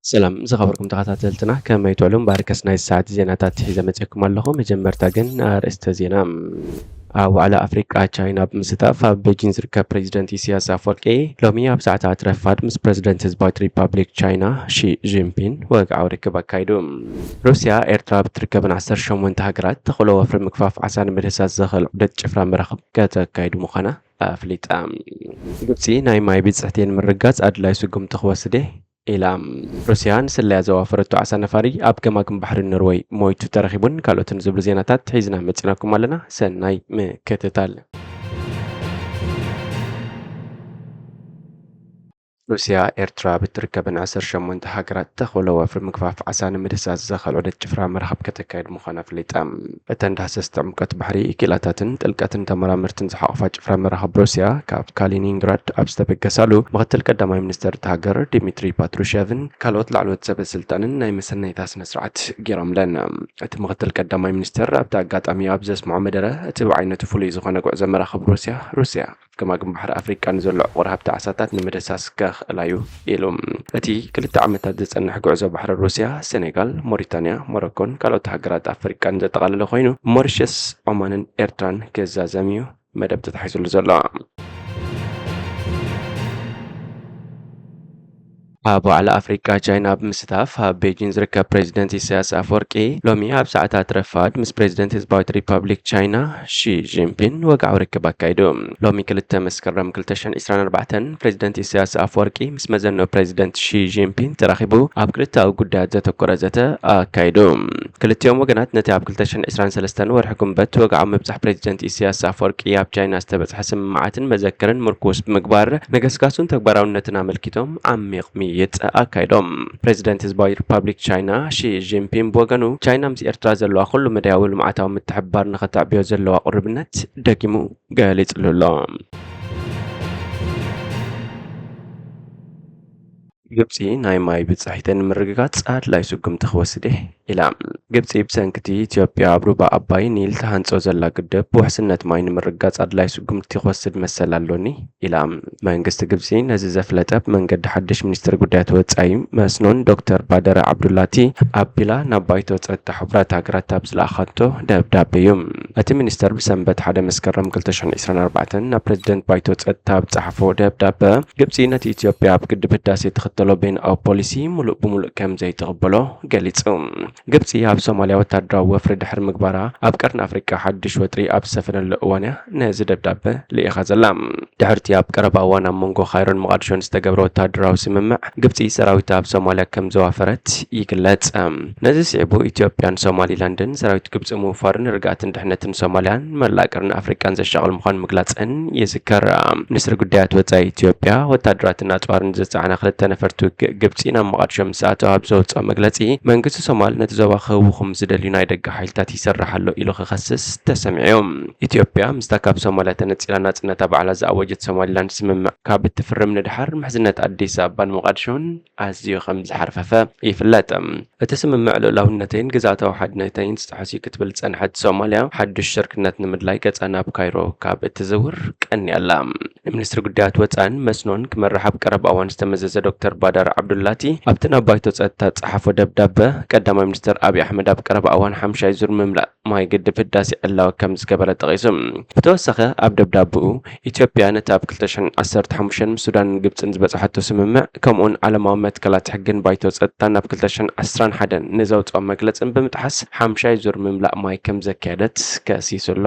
ሰላም ዝኸበርኩም ተኸታተልትና፣ ከመይ ትውዕሉ? እምበኣርከስ ናይ ሰዓት ዜናታት ሒዘ መጺእኩም ኣለኹ። መጀመርታ ግን ኣርእስተ ዜና። ኣብ ዋዕላ ኣፍሪቃ ቻይና ብምስታፍ ኣብ ቤጂን ዝርከብ ፕሬዚደንት ኢሳያስ ኣፈወርቂ ሎሚ ኣብ ሰዓታት ረፋድ ምስ ፕሬዚደንት ህዝባዊት ሪፓብሊክ ቻይና ሺ ጂንፒን ወግዓዊ ርክብ ኣካይዱ። ሩስያ ኤርትራ ብትርከበን ዓሰርተ ሸሞንተ ሃገራት ተኽእሎ ወፍሪ ምግፋፍ ዓሳ ንምድህሳስ ዘኽእል ዑደት ጭፍራ መራኽብ ከተካይድ ምዃና ኣፍሊጣ። ግብጺ ናይ ማይ ብጽሕቲ ንምርጋጽ ኣድላይ ስጉምቲ ክወስድ እየ ኢላ። ሩስያ ንስለያ ዘዋፈረቶ ዓሳ ነፋሪ ኣብ ገማግም ባሕሪ ኖርወይ ሞይቱ ተረኺቡን ካልኦትን ዝብሉ ዜናታት ሒዝና መጺናኩም ኣለና። ሰናይ ምክትታል። ሩስያ ኤርትራ ብትርከበን ዓሰርተ ሸሞንተ ሃገራት ተኽእሎ ወፍሪ ምግፋፍ ዓሳ ንምድህሳስ ዘኽእል ዑደት ጭፍራ መራኽብ ከተካይድ ምዃና ኣፍሊጣ። እተን ዳህሰስቲ ዕምቆት ባሕሪ፣ ክኢላታትን ጥልቀትን ተመራመርትን ዝሓቖፋ ጭፍራ መራኽብ ሩስያ ካብ ካሊኒንግራድ ኣብ ዝተበገሳሉ፣ ምኽትል ቀዳማይ ሚኒስተር እታ ሃገር ዲሚትሪ ፓትሩሸቭን ካልኦት ላዕለዎት ሰበ ስልጣንን ናይ መሰነይታ ስነ ስርዓት ገይሮምለን። እቲ ምኽትል ቀዳማይ ሚኒስተር ኣብቲ ኣጋጣሚ ኣብ ዘስምዖ መደረ፣ እቲ ብዓይነቱ ፍሉይ ዝኾነ ጉዕዞ መራኽብ ሩስያ፣ ሩስያ ገማግም ባሕሪ ኣፍሪቃ ንዘሎ ዕቑር ሃብቲ ዓሳታት ንምድህሳስ ከኽእላ እዩ ኢሉ። እቲ ክልተ ዓመታት ዝጸንሕ ጉዕዞ ባሕሪ ሩስያ፣ ሴኔጋል፣ ሞሪታንያ፣ ሞሮኮን ካልኦት ሃገራት ኣፍሪቃን ዘጠቓለለ ኮይኑ፣ ሞሪሸስ፣ ኦማንን ኤርትራን ክዛዘም እዩ መደብ ተታሒዙሉ ዘሎ። ኣብ ዋዕላ ኣፍሪቃ ቻይና ብምስታፍ ኣብ ቤጂን ዝርከብ ፕሬዚደንት ኢሳያስ ኣፈወርቂ ሎሚ ኣብ ሰዓታት ረፋድ ምስ ፕሬዚደንት ህዝባዊት ሪፓብሊክ ቻይና ሺ ጂንፒን ወግዓዊ ርክብ ኣካይዱ። ሎሚ ክልተ መስከረም ክልተ ሽሕን ዕስራን ኣርባዕተን ፕሬዚደንት ኢሳያስ ኣፈወርቂ ምስ መዘንኡ ፕሬዚደንት ሺ ጂንፒን ተራኺቡ ኣብ ክልተኣዊ ጉዳያት ዘተኮረ ዘተ ኣካይዱ። ክልቲኦም ወገናት ነቲ ኣብ ክልተ ሽሕን ዕስራን ሰለስተን ወርሒ ጉንበት ወግዓዊ ምብጻሕ ፕሬዚደንት ኢሳያስ ኣፈወርቂ ኣብ ቻይና ዝተበጽሐ ስምምዓትን መዘክርን ምርኩስ ብምግባር፣ ንገስጋሱን ተግባራውነትን ኣመልኪቶም ዓሚቕ ምይይጥ ኣካይዶም። ፕሬዚደንት ህዝባዊ ሪፓብሊክ ቻይና ሺ ጂንፒንግ ብወገኑ፣ ቻይና ምስ ኤርትራ ዘለዋ ኩሉ መዳያዊ ልምዓታዊ ምትሕብባር ንኸተዕብዮ ዘለዋ ቁርብነት ደጊሙ ገሊጽሉ ኣሎ። ግብጺ ናይ ማይ ብጻሒተን ንምርግጋጽ ኣድላይ ስጉምቲ ክወስድ እየ ኢላ። ግብጺ ብሰንኪ እቲ ኢትዮጵያ ኣብ ሩባ ኣባይ ኒል ትሃንጾ ዘላ ግድብ ውሕስነት ማይ ንምርግጋጽ ኣድላይ ስጉምቲ ክወስድ መሰል ኣሎኒ ኢላ። መንግስቲ ግብጺ ነዚ ዘፍለጠ፣ ብመንገዲ ሓድሽ ሚኒስትሪ ጉዳያት ወጻኢ መስኖን ዶክተር ባደር ዓብዱላቲ ኣቢላ ናብ ባይቶ ጸጥታ ሕቡራት ሃገራት ኣብ ዝለኣኻቶ ደብዳቤ እዩ። እቲ ሚኒስተር ብሰንበት ሓደ መስከረም ክልተ ሽሕን ዕስራን ኣርባዕተን ናብ ፕሬዚደንት ባይቶ ጸጥታ ኣብ ዝጸሓፎ ደብዳበ፣ ግብጺ ነቲ ኢትዮጵያ ኣብ ግድብ ህዳሴ እትኽተሎ በይንኣዊ ፖሊሲ ምሉእ ብምሉእ ከም ዘይትቕበሎ ገሊጹ። ግብጺ ኣብ ሶማልያ ወታደራዊ ወፍሪ ድሕሪ ምግባራ፣ ኣብ ቀርኒ ኣፍሪቃ ሓድሽ ወጥሪ ኣብ ዝሰፈነሉ እዋን እያ ነዚ ደብዳበ ልኢኻ ዘላ። ድሕርቲ ኣብ ቀረባ እዋን ኣብ መንጎ ካይሮን መቓድሾን ዝተገብረ ወታደራዊ ስምምዕ፣ ግብጺ ሰራዊታ ኣብ ሶማልያ ከም ዘዋፈረት ይግለጽ። ነዚ ስዒቡ፣ ኢትዮጵያን ሶማሊላንድን ሰራዊት ግብጺ ምውፋርን ርግኣትን ድሕነትን ሶማልያን መላእ ቀርኒ ኣፍሪቃን ዘሻቕል ምዃኑ ምግላጸን ይዝከር። ሚኒስትሪ ጉዳያት ወጻኢ ኢትዮጵያ፣ ወታደራትን ኣጽዋርን ዝጸዓና ክልተ ነፈርቲ ውግእ ግብጺ ናብ መቓድሾ ምስ ኣተዋ ኣብ ዘውጽኦ መግለጺ፣ መንግስቲ ሶማል ነቲ ዞባ ክህውኹም ዝደልዩ ናይ ደገ ሓይልታት ይሰርሕ ኣሎ ኢሉ ክኸስስ ተሰሚዑ። ኢትዮጵያ ምስታ ካብ ሶማልያ ተነጺላ ናጽነታ ባዕላ ዝኣወጀት ሶማሊላንድ ስምምዕ ካብ እትፍርም ንድሓር፣ ምሕዝነት ኣዲስ ኣበባን ሞቓድሾን ኣዝዩ ከም ዝሓርፈፈ ይፍለጥ። እቲ ስምምዕ ልኡላውነተይን ግዝኣታዊ ሓድነተይን ዝጥሕስ እዩ ክትብል ዝጸንሐት ሶማልያ፣ ሓድሽ ሽርክነት ንምድላይ ገጻ ናብ ካይሮ ካብ እትዝውር ቀንያ ኣላ። ንሚኒስትሪ ጉዳያት ወጻእን መስኖን ክመርሕ ኣብ ቀረባ እዋን ዝተመዘዘ ዶክተር ባዳር ዓብዱላቲ፣ ኣብቲ ናብ ባይቶ ጸጥታ ዝጸሓፎ ደብዳበ፣ ቀዳማይ ሚኒስትር ኣብይ ኣሕመድ ኣብ ቀረባ እዋን ሓምሻይ ዙር ምምላእ ማይ ግድብ ህዳሴ ዕላዊ ከም ዝገበረ ጠቒሱ። ብተወሳኺ፣ ኣብ ደብዳብኡ፣ ኢትዮጵያ ነቲ ኣብ ክልተ ሽሕን ዓሰርተ ሓሙሽተን ምስ ሱዳንን ግብጽን ዝበጽሓቶ ስምምዕ፣ ከምኡውን ዓለማዊ መትከላት ሕግን ባይቶ ጸጥታን ኣብ ክልተ ሽሕን ዓስራን ሓደን ንዘውጽኦ መግለጽን ብምጥሓስ፣ ሓምሻይ ዙር ምምላእ ማይ ከም ዘካየደት ከሲሱ ኣሎ።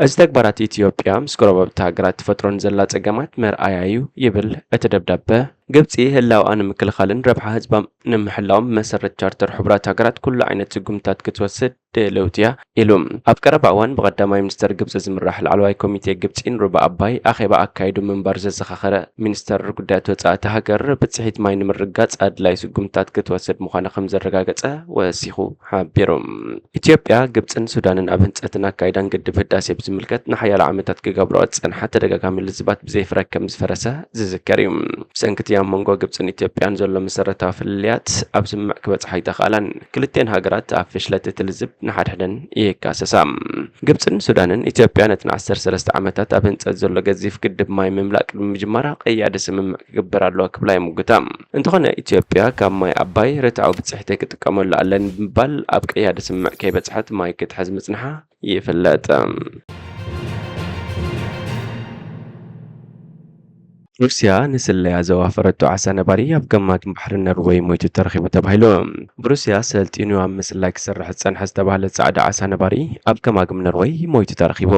እዚ ተግባራት ኢትዮጵያ ምስ ጎረባብቲ ሃገራት ትፈጥሮ ንዘላ ጸገማት መርኣያ እዩ ይብል እቲ ደብዳበ። ግብጺ ህላወኣ ንምክልኻልን ረብሓ ህዝባ ንምሕላውን ብመሰረት ቻርተር ሕቡራት ሃገራት ኩሉ ዓይነት ስጉምትታት ክትወስድ ድልውቲ እያ ኢሉ። ኣብ ቀረባ እዋን ብቐዳማይ ሚኒስተር ግብጺ ዝምራሕ ላዕለዋይ ኮሚቴ ግብጺን ሩባ ኣባይ ኣኼባ ኣካይዱ ምንባሩ ዘዘኻኸረ ሚኒስተር ጉዳያት ወጻኢ እታ ሃገር፣ ብጽሒት ማይ ንምርግጋጽ ኣድላዪ ስጉምትታት ክትወስድ ምዃና ከም ዘረጋገጸ ወሲኹ ሓቢሩ። ኢትዮጵያ፣ ግብጽን ሱዳንን ኣብ ህንጸትን ኣካይዳን ግድብ ህዳሴ ብዝምልከት ንሓያሎ ዓመታት ክገብርኦ ዝጸንሓ ተደጋጋሚ ልዝባት ብዘይፍረ ከም ዝፈረሰ ዝዝከር እዩ። ብሰንኪ እቲ ኣብ መንጎ ግብጽን ኢትዮጵያን ዘሎ መሰረታዊ ፍልልያት ኣብ ስምምዕ ክበጽሓ ኣይተኻእላን። ክልቲኤን ሃገራት ኣብ ፍሽለት እቲ ልዝብ ንሓድሕደን ይካሰሳ። ግብጽን ሱዳንን ኢትዮጵያ ነተን ዓሰርተ ሰለስተ ዓመታት ኣብ ህንጸት ዘሎ ገዚፍ ግድብ ማይ ምምላእ ቅድሚ ምጅማራ ቀያዲ ስምምዕ ክግበር ኣለዎ ክብላ ይምጉታ። እንተኾነ ኢትዮጵያ ካብ ማይ ኣባይ ርትዓዊ ብጽሒተይ ክጥቀመሉ ኣለኒ ብምባል ኣብ ቀያዲ ስምምዕ ከይበጽሐት ማይ ክትሕዝ ምጽንሓ ይፍለጥ። ሩስያ ንስለያ ዘዋፈረቶ ዓሳ ነባሪ ኣብ ገማግም ባሕሪ ነርወይ ሞይቱ ተረኺቡ ተባሂሉ። ብሩስያ ሰልጢኑ ኣብ ምስላይ ክሰርሕ ዝጸንሐ ዝተባህለ ጻዕዳ ዓሳ ነባሪ ኣብ ገማግም ነርወይ ሞይቱ ተረኺቡ።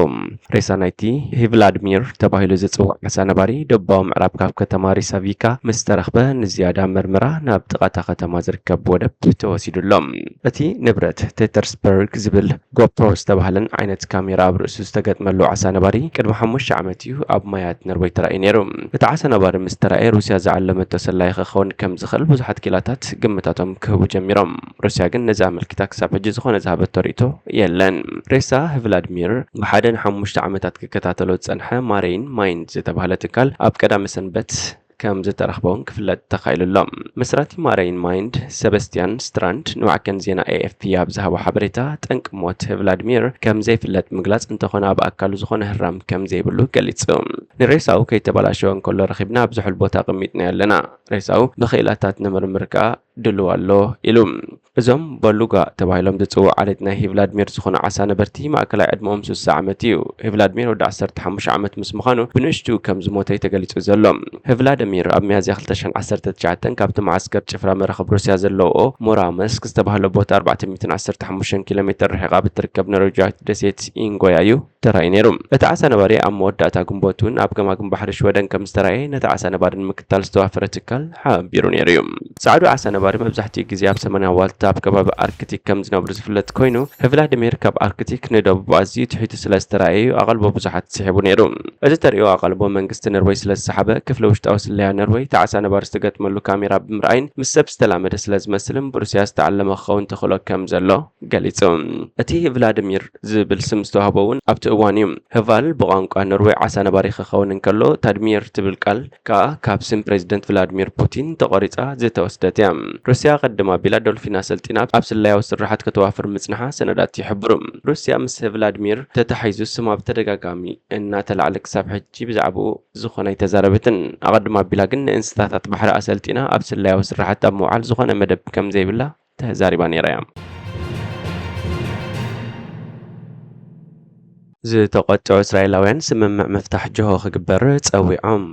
ሬሳ ናይቲ ሂቭላድሚር ተባሂሉ ዝጽዋዕ ዓሳ ነባሪ ደቡባዊ ምዕራብ ካብ ከተማ ሪሳቪካ ምስ ተረኽበ ንዝያዳ መርመራ ናብ ጥቓ እታ ከተማ ዝርከብ ወደብ ተወሲዱ ኣሎ። እቲ ንብረት ቴተርስበርግ ዝብል ጎፕሮ ዝተባህለን ዓይነት ካሜራ ኣብ ርእሱ ዝተገጥመሉ ዓሳ ነባሪ ቅድሚ ሓሙሽተ ዓመት እዩ ኣብ ማያት ነርወይ ተራእዩ ነይሩ። እቲ ዓሳ ነባሪ ምስ ተራእየ ሩስያ ዝዓለመቶ ሰላይ ክኸውን ከም ዝኽእል ብዙሓት ኪላታት ግምታቶም ክህቡ ጀሚሮም። ሩስያ ግን ነዚ ኣመልኪታ ክሳብ ሕጂ ዝኾነ ዝሃበቶ ርእይቶ የለን። ሬሳ ቭላድሚር ብሓደ ንሓሙሽተ ዓመታት ክከታተሎ ዝጸንሐ ማሬይን ማይንድ ዝተባህለ ትካል ኣብ ቀዳመ ሰንበት ከም ዝተረኽበ እውን ክፍለጥ ተኻኢሉ ኣሎ። መስራቲ ማሬይን ማይንድ ሰበስቲያን ስትራንድ ንማዕከን ዜና ኤ ኤፍ ፒ ኣብ ዝሃቦ ሓበሬታ፣ ጠንቂ ሞት ቭላድሚር ከም ዘይፍለጥ ምግላጽ፣ እንተኾነ ኣብ ኣካሉ ዝኾነ ህራም ከም ዘይብሉ ገሊጹ። ንሬሳኡ ከይተበላሸወ እንከሎ ረኺብና ኣብ ዝሑል ቦታ ኣቐሚጥናዮ ኣለና። ሬሳኡ ብኽኢላታት ንምርምር ከኣ ድሉው ኣሎ ኢሉ። እዞም በሉጋ ተባሂሎም ዝጽውዑ ዓሌት ናይ ሂቭላድሚር ዝኾኑ ዓሳ ነበርቲ ማእከላይ ዕድመኦም ስሳ ዓመት እዩ። ሂቭላድሚር ወዲ ዓሰርተ ሓሙሽተ ዓመት ምስ ምዃኑ ብንእሽቱ ከም ዝሞተ እዩ ተገሊጹ ዘሎ። ሂቭላድሚር ኣብ ሚያዝያ ክልተ ሽሕን ዓሰርተ ትሽዓተን ካብቲ መዓስከር ጭፍራ መራኽብ ሩስያ ዘለውኦ ሞራመስክ ዝተባህለ ቦታ ኣርባዕተ ሚእትን ዓሰርተ ሓሙሽተን ኪሎ ሜተር ርሒቓ ብትርከብ ኖርዌጃዊት ደሴት ኢንጎያ እዩ ተራእዩ ነይሩ። እቲ ዓሳ ነባሪ ኣብ መወዳእታ ግንቦት እውን ኣብ ገማግም ባሕሪ ሽወደን ከም ዝተራእየ ነቲ ዓሳ ነባሪ ንምክትታል ዝተዋፈረ ትካል ሓቢሩ ነይሩ እዩ። ጻዕዱ ዓሳ ነባሪ መብዛሕትኡ ግዜ ኣብ ሰሜናዊ ዋልታ ኣብ ከባቢ ኣርክቲክ ከም ዝነብሩ ዝፍለጥ ኮይኑ፣ ቭላድሚር ካብ ኣርክቲክ ንደቡብ ኣዝዩ ትሒቱ ስለ ዝተራእየ እዩ ኣቓልቦ ብዙሓት ስሒቡ ነይሩ። እዚ ተርእዮ ኣቓልቦ መንግስቲ ነርወይ ስለ ዝሰሓበ፣ ክፍሊ ውሽጣዊ ስለያ ነርወይ እቲ ዓሳ ነባሪ ዝተገጥመሉ ካሜራ ብምርኣይን ምስ ሰብ ዝተላመደ ስለ ዝመስልን ብሩስያ ዝተዓለመ ክኸውን ተኽእሎ ከም ዘሎ ገሊጹ። እቲ ቭላድሚር ዝብል ስም ዝተዋህቦ እውን ኣብቲ እዋን እዩ። ህቫል ብቋንቋ ኖርዌይ ዓሳ ነባሪ ክኸውን እንከሎ፣ ታድሚር ትብል ቃል ከኣ ካብ ስም ፕሬዚደንት ቭላድሚር ፑቲን ተቖሪጻ ዝተወስደት እያ። ሩስያ ኣቐድም ኣቢላ ዶልፊን ኣሰልጢና ኣብ ስለያዊ ስርሓት ከተዋፍር ምጽንሓ ሰነዳት ይሕብሩ። ሩስያ ምስ ቭላድሚር ተታሒዙ ስማ ብተደጋጋሚ እናተላዕለ ክሳብ ሕጂ ብዛዕባኡ ዝኾነ ኣይተዛረበትን። ኣቐድም ኣቢላ ግን ንእንስሳታት ባሕሪ ኣሰልጢና ኣብ ስለያዊ ስርሓት ኣብ ምውዓል ዝኾነ መደብ ከም ዘይብላ ተዛሪባ ነይራ እያ። ዝተቖጥዑ እስራኤላውያን ስምምዕ ምፍታሕ ጅሆ ክግበር ጸዊዖም።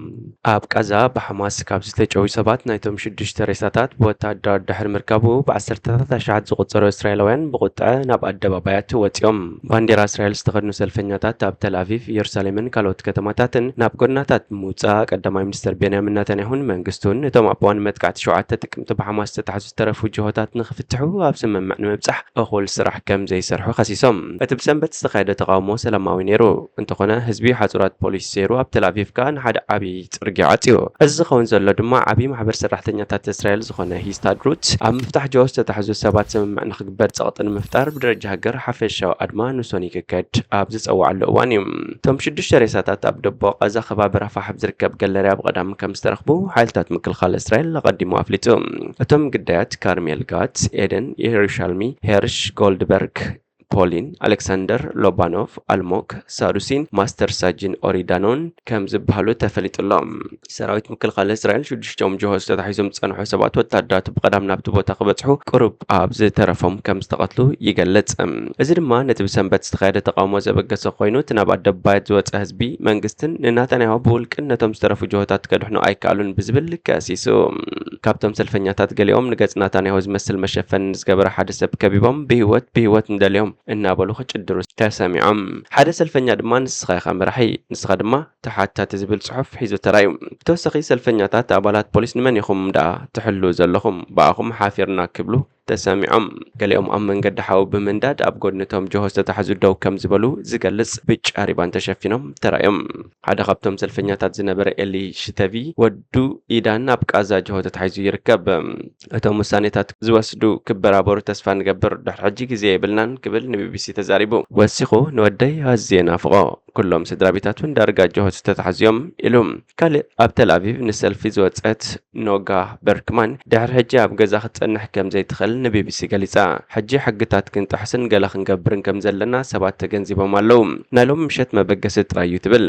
ኣብ ቃዛ ብሓማስ ካብ ዝተጨውዩ ሰባት ናይቶም ሽዱሽተ ሬሳታት ብወታደራት ድሕሪ ምርካቡ ብዓሰርተታት ኣሽሓት ዝቑጸሩ እስራኤላውያን ብቑጥዐ ናብ ኣደባባያት ወጺኦም። ባንዴራ እስራኤል ዝተኸድኑ ሰልፈኛታት ኣብ ተልኣቪቭ፣ ኢየሩሳሌምን ካልኦት ከተማታትን ናብ ጎድናታት ምውጻእ ቀዳማይ ሚኒስተር ቤንያሚን ናታንያሁን መንግስቱን እቶም ኣብ እዋን መጥቃዕቲ ሸውዓተ ጥቅምቲ ብሓማስ ዝተታሕዙ ዝተረፉ ጅሆታት ንኽፍትሑ ኣብ ስምምዕ ንምብጻሕ እኹል ስራሕ ከም ዘይሰርሑ ከሲሶም። እቲ ብሰንበት ዝተኻየደ ተቓውሞ ሰላማዊ ነይሩ፣ እንተኾነ ህዝቢ ሓጹራት ፖሊስ ሰይሩ ኣብ ተልኣቪቭ ከኣ ንሓደ ዓቢ ጽርግያ ዓጽዩ። እዚ ዝኸውን ዘሎ ድማ ዓቢ ማሕበር ሰራሕተኛታት እስራኤል ዝኾነ ሂስታድሩት ኣብ ምፍታሕ ጅሆ ዝተታሕዙ ሰባት ስምምዕ ንኽግበር ጸቕጢ ንምፍጣር ብደረጃ ሃገር ሓፈሻዊ ኣድማ ንሶኒ ክካየድ ኣብ ዝጸውዓሉ እዋን እዩ። እቶም ሽዱሽተ ሬሳታት ኣብ ደቡብ ቃዛ ከባቢ ራፋሕ ኣብ ዝርከብ ገለርያ ብቐዳም ከም ዝተረኽቡ ሓይልታት ምክልኻል እስራኤል ኣቐዲሙ ኣፍሊጡ። እቶም ግዳያት ካርሜል ጋት፣ ኤደን የሩሻልሚ፣ ሄርሽ ጎልድበርግ፣ ፖሊን፣ ኣሌክሳንደር ሎባኖቭ፣ ኣልሞክ ሳዱሲን ማስተር ሳጅን ኦሪዳኖን ከም ዝበሃሉ ተፈሊጡ ኣሎ። ሰራዊት ምክልኻል እስራኤል ሽዱሽቶም ጅሆ ዝተታሒዞም ዝጸንሑ ሰባት ወታደራት ብቐዳም ናብቲ ቦታ ክበጽሑ ቁሩብ ኣብ ዝተረፎም ከም ዝተቐትሉ ይገልጽ። እዚ ድማ ነቲ ብሰንበት ዝተኻየደ ተቓውሞ ዘበገሰ ኮይኑ፣ እቲ ናብ ኣደባባያት ዝወጸ ህዝቢ መንግስትን ንናታንያሁ ብውልቅን ነቶም ዝተረፉ ጅሆታት ከድሕኑ ኣይከኣሉን ብዝብል ከሲሱ። ካብቶም ሰልፈኛታት ገሊኦም ንገጽ ናታንያሁ ዝመስል መሸፈኒ ንዝገበረ ሓደ ሰብ ከቢቦም ብህይወት ብህይወት ንደልዮም እናበሉ ክጭድሩ ተሰሚዖም። ሓደ ሰልፈኛ ድማ ንስኻ ኢኻ መራሒ፣ ንስኻ ድማ ተሓታቲ ዝብል ጽሑፍ ሒዙ ተራእዩ። ብተወሳኺ ሰልፈኛታት ኣባላት ፖሊስ ንመን ኢኹም ደኣ ትሕልዉ ዘለኹም? ብኣኹም ሓፊርና ክብሉ ተሰሚዖም። ገሊኦም ኣብ መንገዲ ሓዊ ብምንዳድ ኣብ ጎድኒ እቶም ጅሆ ዝተታሕዙ ደው ከም ዝበሉ ዝገልጽ ብጫ ሪባን ተሸፊኖም ተራእዮም። ሓደ ካብቶም ሰልፈኛታት ዝነበረ ኤሊ ሽተቪ ወዱ ኢዳን ኣብ ቃዛ ጅሆ ተታሒዙ ይርከብ። እቶም ውሳኔታት ዝወስዱ ክበራበሩ ተስፋ ንገብር፣ ድሕሪ ሕጂ ግዜ የብልናን ክብል ንቢቢሲ ተዛሪቡ። ወሲኹ ንወደይ ኣዝየ ናፍቖ። ኩሎም ስድራ ቤታት እውን ዳርጋ ጅሆ ዝተታሕዙ እዮም ኢሉ። ካልእ ኣብ ተል ኣቪቭ ንሰልፊ ዝወጸት ኖጋ በርክማን ድሕሪ ሕጂ ኣብ ገዛ ክትጸንሕ ከም ዘይትኽእል ንቢቢሲ ገሊጻ። ሕጂ ሕግታት ክንጥሕስን ገለ ክንገብርን ከም ዘለና ሰባት ተገንዚቦም ኣለዉ። ናይ ሎሚ ምሸት መበገሲ ጥራይ እዩ ትብል።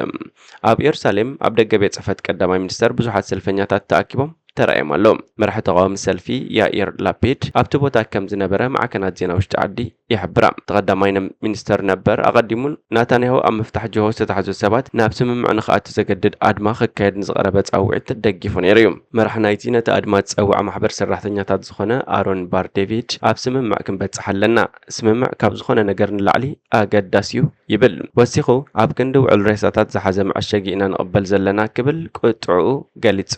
ኣብ ኢየሩሳሌም ኣብ ደገ ቤት ጽሕፈት ቀዳማይ ሚኒስተር ብዙሓት ሰልፈኛታት ተኣኪቦም ተራእዮም ኣለዉ። መራሒ ተቓዋሚ ሰልፊ ያኢር ላፒድ ኣብቲ ቦታ ከም ዝነበረ ማዕከናት ዜና ውሽጢ ዓዲ ይሕብራ። እቲ ቀዳማይ ነ-፣ ሚኒስተር ነበር ኣቐዲሙ ናታንያሁ ኣብ ምፍታሕ ጅሆ ዝተታሕዙ ሰባት ናብ ስምምዕ ንኽኣቱ ዘገድድ ኣድማ ክካየድ ንዝቐረበ ጻውዒት ደጊፉ ነይሩ እዩ። መራሒ ናይቲ ነቲ ኣድማ ዝጸውዐ ማሕበር ሰራሕተኛታት ዝኾነ ኣሮን ባር ዴቪድ ኣብ ስምምዕ ክንበጽሕ ኣለና። ስምምዕ ካብ ዝኾነ ነገር ንላዕሊ ኣገዳሲ እዩ ይብል። ወሲኹ ኣብ ክንዲ ውዕል ሬሳታት ዝሓዘ መዐሸጊ ኢና ንቕበል ዘለና ክብል ቁጥዕኡ ገሊጹ።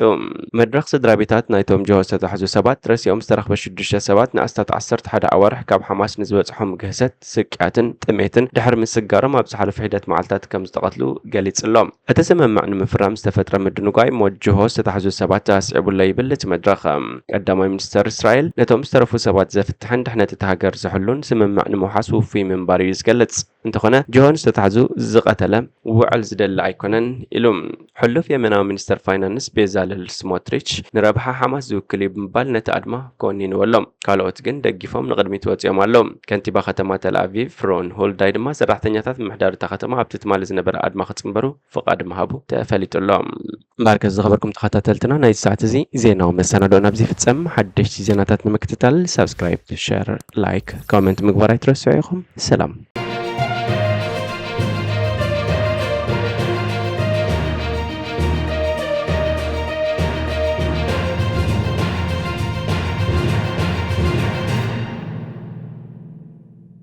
መድረኽ ስድራ ቤታት ናይቶም ጅሆ ዝተታሕዙ ሰባት ረሲኦም ዝተረኽበ ሽዱሽተ ሰባት ንኣስታት ዓሰርተ ሓደ ኣዋርሕ ካብ ሓማስ ንዝበጽሖም ግህሰት፣ ስቅያትን ጥሜትን ድሕሪ ምስጋሮም ኣብ ዝሓለፈ ሒደት መዓልታት ከም ዝተቐትሉ ገሊጹ ኣሎ። እቲ ስምምዕ ንምፍራም ዝተፈጥረ ምድንጓይ ሞት ጅሆ ዝተታሕዙ ሰባት ኣስዒቡሎ ይብል እቲ መድረኽ። ቀዳማይ ሚኒስተር እስራኤል ነቶም ዝተረፉ ሰባት ዘፍትሕን ድሕነት እታ ሃገር ዝሕሉን ስምምዕ ንምውሓስ ውፉይ ምንባር እዩ ዝገልጽ። እንተኾነ ጅሆ ንዝተታሕዙ ዝቐተለ ውዕል ዝደሊ ኣይኮነን ኢሉ። ሕሉፍ የመናዊ ሚኒስተር ፋይናንስ ቤዛለል ስሞትሪች ንረብሓ ሓማስ ዝውክል እዩ ብምባል ነቲ ኣድማ ኮኒንዎ ኣሎ። ካልኦት ግን ደጊፎም ንቕድሚት ወጺኦም ኣለዉ። ከንቲባ ከተማ ተል ኣቪቭ ሮን ሆልዳይ ድማ ሰራሕተኛታት ምምሕዳር እታ ከተማ ኣብቲ ትማሊ ዝነበረ ኣድማ ክጽንበሩ ፍቓድ ምሃቡ ተፈሊጡ ኣሎ። እምበኣርከስ ዝኸበርኩም ተኸታተልትና ናይዚ ሰዓት እዚ ዜናዊ መሰናድኦና ኣብዚ ይፍጸም። ሓደሽቲ ዜናታት ንምክትታል ሳብስክራይብ፣ ሸር፣ ላይክ፣ ኮመንት ምግባር ኣይትረስዑ ኢኹም። ሰላም።